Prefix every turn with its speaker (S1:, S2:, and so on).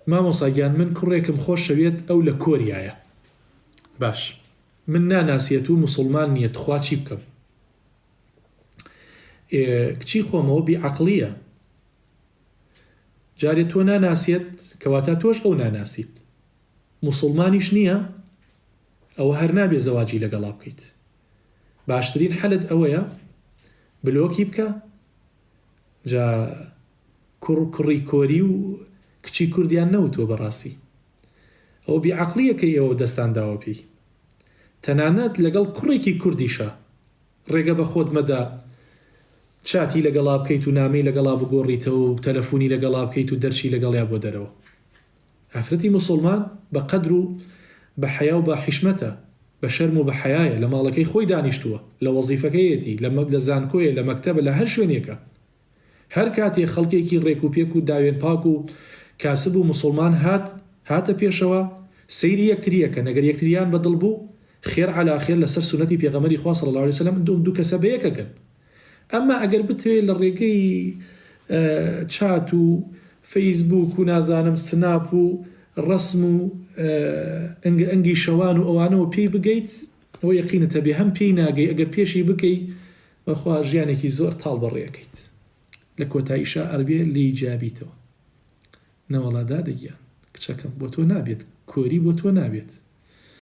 S1: مامۆسا گیان من کوڕێکم خۆشەوێت ئەو لە کۆریایە باش من ناناسیەت و موسوڵمان نیە تخوا چی بکەم ئێ کچی خۆمەوە بی عەقڵیە جارێ تۆ ناناسیەت کەواتە تۆش ئەو ناناسیت موسوڵمانیش نیە ئەوە هەر نابێ زەواجی لەگەڵا بکەیت باشترین حەلت ئەوەیە بلۆکی بکە جا کوڕ کوڕی کۆری و کچی کوردیان نەوتووە بەڕاستی ئەوە بی عەقڵیە کە ئێوە دەستان داوە پێی تەنانەت لەگەڵ کوڕێکی کوردیشا ڕێگە بە خۆت مەدە چاتی لەگەڵا بکەیت و نامەی لەگەڵا بگۆڕیتەوە و تەلەفونی لەگەڵا بکەیت و دەرچی لەگەڵیا بۆ دەرەوە ئافرەتی موسوڵمان بە قەدر و بە حەیا و بە حیشمەتە بە شەرم و بە حەیایە لە ماڵەکەی خۆی دانیشتووە لە وەزیفەکەیەتی لە لە زانکۆیە لە مەکتەبە لە هەر شوێنێکە هەر کاتێ خەڵکێکی ڕێک و پێک و داوێن پاک و کاسب و موسوڵمان هات هاتە پێشەوە سەیری یەکتری ئەکەن ئەگەر یەکتریان بە دڵ بوو خێر عەلا خێر لەسەر سوننەتی پێغەمبەری خوا صلی اللە علیە وسلم ئەم دوو کەسە بەیەک ئەگەن ئەمما ئەگەر بتەوێ لە ڕێگەی چات و فەیسبووک و نازانم سناپ و ڕەسم و ئەنگە ئەنگی شەوان و ئەوانەوە پێی بگەیت ئەوە یەقینت هەبێ هەم پێی ناگەی ئەگەر پێشی بکەی بەخوا ژیانێکی زۆر تاڵ بەڕێ ئەکەیت لە کۆتاییشا ئەبێ لێی جیابیتەوە نەوەڵا دادە گیان کچەکەم بۆ تۆ نابێت کۆری بۆ تۆ نابێت.